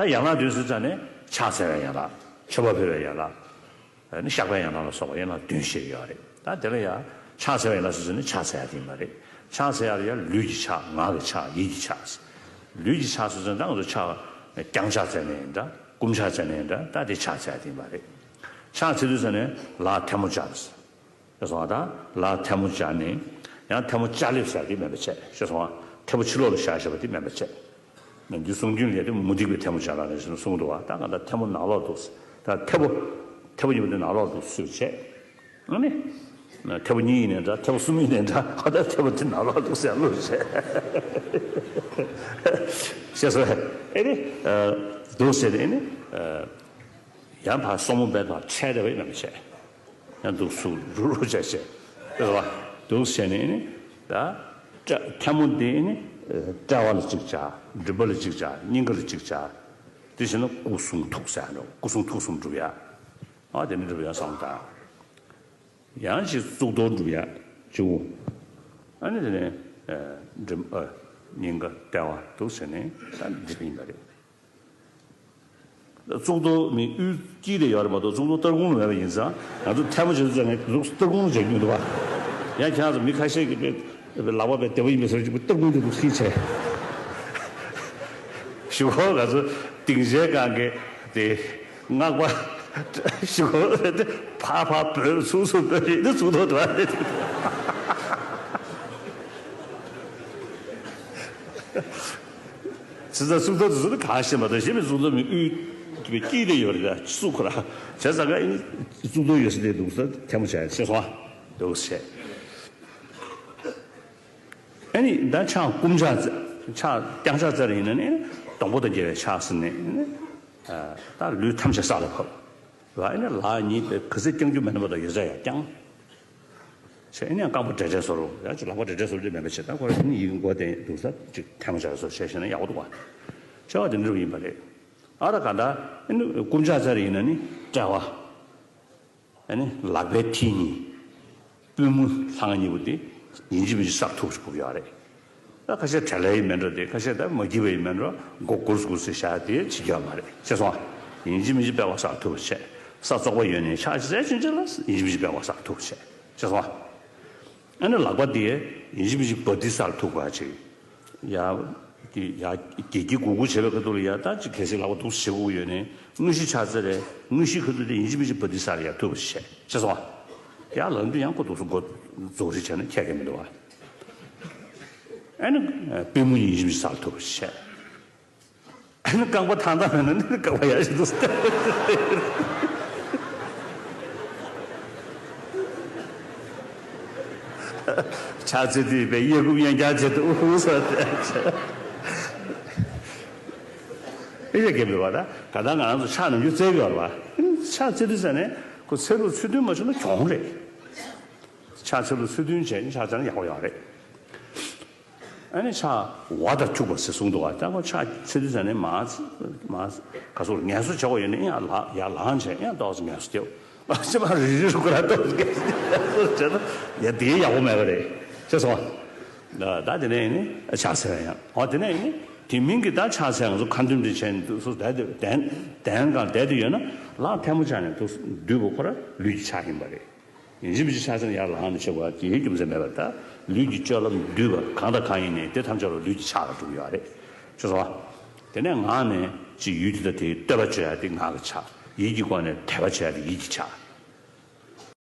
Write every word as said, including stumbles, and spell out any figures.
ད་ཡན་ལག་བདུན་ཟེར་ཙང་ནས་ཕྱག་འཚལ་བའི་ཡན་ལག་མཆོད་པ་ཕུལ་བའི་ཡན་ལག་ཨ་ནི་བཤགས་པའི་ཡན་ལག་ལ་སོགས་པ་ཡན་ལག་བདུན་བཤད་ཡོད་རེད། ད་དེ་ལ་ཡང་ཕྱག་འཚལ་བའི་ཡན་ལག་ཟེར་ཙང་ནས་ཕྱག་འཚལ་ཡ་དེ་ཡིན་པ་རེད། ཕྱག་འཚལ་ཡ་ལ་ཡང་ལུས་ཀྱི་ཕྱག་ངག་གི་ཕྱག་ཡིད་ཀྱི་ཕྱག་ལུས་ཀྱི་ཕྱག་ཟེར་ཙང་ད་ང་ཚོ་ཕྱག་བརྐྱང་ཕྱག་འཚལ་ནས་ཡིན་འདྲ་བསྐུམ་ཕྱག་འཚལ་ནས་ཡིན་འདྲ་ད་དེ་ཕྱག་འཚལ་ཡ་དེ་ཡིན་པ་རེད། ཕྱག་འཚལ་དུས་ཙ་ནས་ལག་ཐལ་མོ་སྦྱར། ཤེས་སོང་ང་། ད་ལག་ཐལ་མོ་སྦྱར་ནས་ཡང་ཐལ་མོ་སྦྱར་ལེབ་ཟེར་དེ་མེད་པ་བྱས། ཤེས་སོང་ང་། ཐལ་མོ་ཕྱི་ལོགས་ལ་བཞག་བཞག་པ་དེ་མེད་པ་བྱས། ནམ་རྒྱུན་གསུང་རྒྱུན་ལས་དེ་མུ་སྟེགས་པའི་ཐལ་མོ་སྦྱར་ལ་རེ་ཞིག་གསུང་འདུག་བ། ད་ག་ད་ཐལ་མོ་ནང་ལོགས་འདུག་ད་ཐལ་པོ་ཐལ་པོ་ཡིན་པ་དེ་ནང་ལོགས་འདུག་སུས་བྱས། ཨ་ནི། ཐལ་པོ་གཉིས་ཡིན་ནའི་འདྲ་ཐལ་པོ་གསུམ་ཡིན་ནའི་འདྲ་ཨ་ད་ཐལ་པོ་དེ་ནང་ལོགས་འདུག་ཟེར་ལོས་བྱས། ཤེས་སོང་། ཨེ་ནི། འདུག་ཟེར་ནས་ཨེ་ནི། ཡང་ཕར་སོར་མོ་བས་ཕར་འཕྲལ་བསྡད་པ་ཡིན་ནམ་བྱས། ཡང་འདུག་སུ་རུ་རུ་བྱས་བྱས། རེད་བ། འདུག་བྱས་ནས་ནི། ད། ཐལ་མོ་འདི་ནི། དཔྲལ་བ་ལ་གཅིག་བྱ། མགྲིན་པ་ལ་གཅིག་བྱ། སྙིང་ག་ལ་གཅིག་བྱ། དེ་བྱས་ན་སྐུ་གསུང་ཐུགས་ཟེར་ཡ་འགྲོ། སྐུ་གསུང་ཐུགས་གསུམ་སྒྲུབ་ཡ། ཨ་དེ་ནི་སྒྲུབ་ཡ་བསམ་བློ་བཏང་། ཡང་ཅིག་གཙུག་ཏོར་སྒྲུབ་ཡ། གཅིག་པོ། ཨ་ནི་དེ་ནས། མགྲིན་ཨ། སྙིང་ག་དཔྲལ་བ་འདུག་བྱས་ནས་ད་འདི་ཡིན་པ་རེད། གཙུག་ཏོར་ནི་དབུའི་དཀྱིལ་དེ་ཡོད་རེད་མ་གཏོགས་གཙུག་ཏོར་སྟར་ཁུང་ལ་མེད་པ་ཡིན་ཙང་ང་ཚོ་ཐལ་མོ་བྱེད་དུས་ཙང་ནས་ལུགས་སུ་སྟར་ཁུང་ལ་བྱེད་རྒྱུ་འདུག་བ། ཡང་ཁྱེད་རང་ཚོ་མི་ཁ་ཤས་ཀྱིས་དཔེ་ལག་པ་དཔེ་བདེ་པོ་ཡིན་པའི་བཟོ་འདྲ་ཅིག་སྟར་ཁུང་དེ་འདུག་ཤེས་བྱས། གཞུག་གུ་ང་ཚོ་སྡིངས་ཆའི་སྒང་གི་དེ་སྔགས་པ་གཞུག་གུ་དེ་ཕར་ཕར་འབོད་ཚུར་ཚུར་འབོད་རེད་དེ་གཙུག་ཏོར་འདུག་བ། ཚེ་ས་གཙུག་ཏོར་དེ་ཚོ་ནི་གང་ཤེས་མ་གཏོགས་གཞན་པའི་གཙུག་ཏོར་མི་དབུས་དཀྱིལ་དེ་ཡོད་རེད་ད་གཙུག་ཁོ་ར་བྱས་ཙང་ཀ་ཨིན་གཙུག་ཏོར་ཡོད་ས་དེ་འདུག་ས་ཐལ་མོ་བྱས་ཤེས་སོང་ཨ་འདུག་ཟེར། ཨ་ནི་ད་ཕྱག་བསྐུམ་ཕྱག་ཕྱག་བརྐྱང་ཕྱག་འཚལ་ཡིན་ན་ནི་སྡོང་པོ་དང་འགལ་བའི་ཕྱག་ཟེར་ནས་ནི་ད་ལུས་ཐམས་ཅད་ས་ལ་ཕབ། ཨ་ནི་ལག་གཉིས་པའི་ག་ཚོད་བརྐྱང་རྒྱུ་མེད་ན་མ་གཏོགས་ཡོད་ཚད་ཡར་བརྐྱང་། ཞེས་ཨ་ནི་ཡང་རྐང་པ་བྲེལ་བྲེལ་བཟོ་རུ་ཡང་ཅིག་ལག་པ་བྲེལ་བྲེལ་བཟོ་རུ་དེ་མེད་པ་བྱེད་ད་ཁོ་རང་ནི་ཡིད་མགོ་བསྟན་འདུག་ས་ཅིག་ཐལ་མོ་སྦྱར་བཟོ་བྱས་ཤེས་ན་ཡག་པོ་འདུག་བ། བྱ་བ་དེ་འདྲ་ཡིན་པ་རེད། ཨ་ར་ག་ད་ཨ་ནི་བསྐུམ་ཕྱག་འཚལ་ཡིན་ན་ནི་དཔྲལ་བ། ཨ་ནི་ལག་པའི་མཐིལ་གཉིས། པུས་མོ་ལྷ་ང་གཉིས་པོ་དེ་ཡིན་གཅིག་མིན་གཅིག་སར་ཐུག་ཅིག་ཕུབ་ཡོད་རེད། ད་ཁ་ཤས་བྲེལ་ལ་ཡི་མེད་འགྲོ་དེ་ཁ་ཤས་ད་མ་སྐྱིད་པ་ཡི་མེད་འགྲོ་མགོ་སྒུར་སྒུར་ཟེར་བཞག་དེ་བྱེད་རྒྱུ་མ་རེད་ཤེས་སོང་ཨ། ཡིན་གཅིག་མིན་གཅིག་དཔྲལ་བ་སར་ཐུག་བྱས། ས་བཙོག་པ་ཡོད་ནས་ཕྱག་ཅིག་རྩེ་ཆུན་ཆུན་ལ་ཡིན་གཅིག་མིན་གཅིག་དཔྲལ་བ་སར་ཐུག་བྱས་ཤེས་སོང་ཨ། ཨ་ནི་ལག་པ་དེ་ཡིན་གཅིག་མིན་གཅིག་བ་དི་སར་ཐུག་པ་ཅིག་ཡ། དེ་ཡ་སྒྱེ་སྒྱེ་གུག་གུག་བྱེད་པའི་ཁ་ཐུག་ལ་ཡ་ད་ཅིག་གལ་སྲིད་ལག་པ་འདུག་སེ་བྱེད་དགོས་ཡོད་ནའི་དངོས་གཞི་ཕྱག་འཚལ་རེད། དངོས་གཞིའི་ཁ་ཐུག་དེ་ཡིན་གཅིག་མིན་གཅིག་བ་དི་སར་ཡ་ཐུག་པ་བྱས་ཤེས་སོང་ཨ། ཡ་ལམ་དུ་ཡང་ཁོ་འདུག་སེ་མགོ་རྫོགས་རེ་བྱས་ན་ཁྱད་ཀྱང་མི་འདུག་ཨ། ཨ་ནི་པུས་མོ་ཡིན་གཅིག་མིན་གཅིག་སར་ཐུག་པ་བྱས། ཨ་ནི་རྐང་པ་ཐང་ཐང་མེད་ན་ནི་རྐང་པ་ཡར་ཞིག་འདུག་སེ། ཕྱག་འཚལ་དུས་པའི་གཡས་བསྐུམ་གཡོན་བརྐྱང་བྱས་འདུག་ཟེར། ཨེ་ཡ་གེ་མི་བ་ད་ག་ད་ང་རང་ཚོ་ཕྱག་ནམ་རྒྱུན་འཚལ་གི་ཡོད་རེད་བ། ཕྱག་འཚལ་དུས་ཟེར་ནས་ཁོ་འཚལ་ལུགས་ཚུལ་མཐུན་མ་བྱུང་ན་གྱོང་རེད། ཕྱག་འཚལ་ལུགས་ཚུལ་མཐུན་བྱས་ནས་ཕྱག་འཚལ་ན་ཡག་པོ་ཡོད་རེད། ཨ་ནི་ཕྱག་འོག་དང་འཁྱུག་པ་ཟེར་གསུངས་འདུག་བ། ད་ཁོ་ཕྱག་འཚལ་དུས་ཟེར་ནས་མར་མར་ག་སོགས་ངལ་གསོ་བྱེད་དགོས་ཡོད་ན་ཡང་ལ་ཡར་ལངས་བྱས་ཡང་ཏོག་ཙམ་ངལ་གསོ་རྒྱབ། ཕྱི་མ་རི་རི་རུ་ཁོ་རང་ཏོག་ཙམ་ངལ་གསོ་རྒྱབ་བྱས་ན་ཡ་དེ་ཡག་པོ་མེད་པ་རེད་ཤེས་སོང་ཨ། ད་དེ་ནས་ནི་ཕྱག་འཚལ་ཡང་ཨ་དེ་ནས་ནི་དེ་མིན་གྱི་ད་ཕྱག་འཚལ་ང་ཚོ་ཁ་འདོན་འདི་བྱས་ནས་འདུག་སུ་བསྡད་དེ་གདན་གདན་གང་བསྡད་དེ་ཡོད་ན་ལག་ཐལ་མོ་སྦྱར་ནས་འདུག་སྡོད་པ་ཁོ་རང་ལུས་ཀྱི་ཕྱག་ཡིན་པ་རེད། ཡིན་གཅིག་མིན་གཅིག་ཕྱག་འཚལ་ཡར་ལངས་ནས་བྱེད་དགོས་པ་དེའི་རྒྱུ་མཚན་མེད་པར་ད་ལུས་ཀྱི་སྤྱོད་ལམ་འདུས་པ་གང་དང་གང་ཡིན་ནའི་དེ་ཐམས་ཅད་ལ་ལུས་ཀྱི་ཕྱག་ལ་གྲུབ་ཡོད་རེད་ཤེས་སོང་ཨ། དེ་ནས་ངག་ནས་ཅིག་ཡུལ་དེ་དང་དེའི་བསྟོད་པ་བརྗོད་ཡ་དེ་ངག་གི་ཕྱག་ཡིད་ཀྱི་སྒོ་ནས་དད་པ་བྱེད་ཡ་དེ་ཡིད་ཀྱི་ཕྱག